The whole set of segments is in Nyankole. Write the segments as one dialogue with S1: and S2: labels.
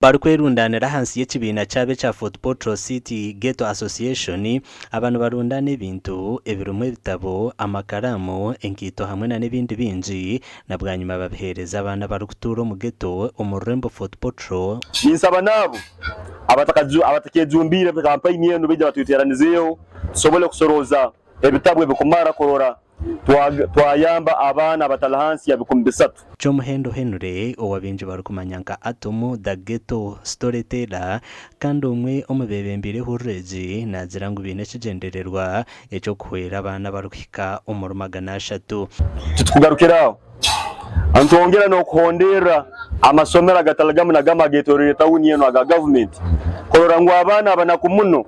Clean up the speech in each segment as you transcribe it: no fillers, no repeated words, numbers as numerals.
S1: Barikwerundaanira ahansi y'ekibiina kyabo ekya Fort Portal City Ghetto Association, aba nibarundaana ebintu ebirimu ebitabo, amakaraamu, enkaito hamwe na n'ebindi bingi na bwanyima babiheereza abaana abarikutuura omu ghetto omu rurembo Fort Portal.
S2: Ninsaba n'abo abatakejumbiire kampeyini enu baije batweteranizeeho tusobole kusorooza ebitabu ebikumara kurora twayamba abaana abatali hansi ya 3000.
S1: Kyomuhendo Henry, ou abaingi barikumanya nka Atom the Ghetto Storyteller kandi omwe omu beebembeire ehururu egi, naagira ngu baine ekigyendererwa eky'okuhwera abaana abarikuhika omuri 300.
S2: Titukugarukira aho, nitwongyera n'okuhonderera amasomero agatali gamwe na gamwe agetoroire tawuni enu aga gavumenti kurora ngu abaana abanaku muno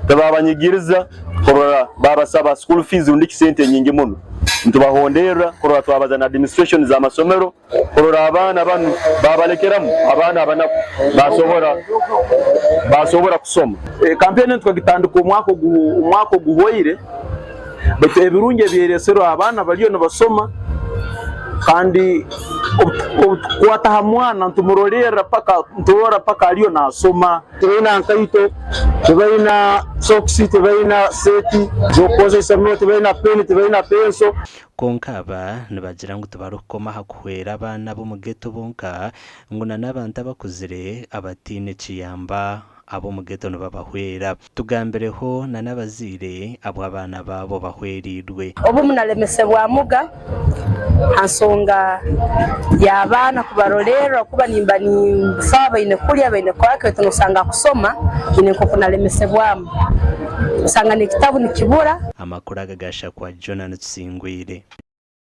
S2: tibabanyigiriza kurora babasaba school fees rundi ki sente nyingi muno. Nitubahonderera kurora twabaza na administration z'amasomero kurora abaana banu babalekeramu abaana abanaku basobora basobora kusoma.
S3: Kampeyini enu tukagitandika omwaka omwaka oguhwaire baitu ebirungi ebyereserwe abaana bariyo nibasoma kandi obutukukwata ha mwana nitumurolerra paka niturora paka ariyo nasoma.
S4: Tibaina nkaito, tibaina sokisi, tibaina seeti z'okukozesa isomero, tibaina peni, tibaina penso.
S1: Kwonka aba nibagira ngu tibarikukoma aha kuhwera abaana b'omu ghetto bonka ngu na n'abantu abakuzire abataine kiyamba ab'omu ghetto nibabahwera. Tugambireho na n'abazaire abu abaana baabo bahwereirwe.
S5: Obumu nalemesebwamuga ha nsonga y'abaana kubarolerra kuba nimba ninfaaho baine kulya, baine kukora ki baitu nosanga kusoma nyine nk'oku nalemesebwamu, osanga n'ekitabu nikibura.
S1: Amakuru aga gashakwa Jonah Tusingwire.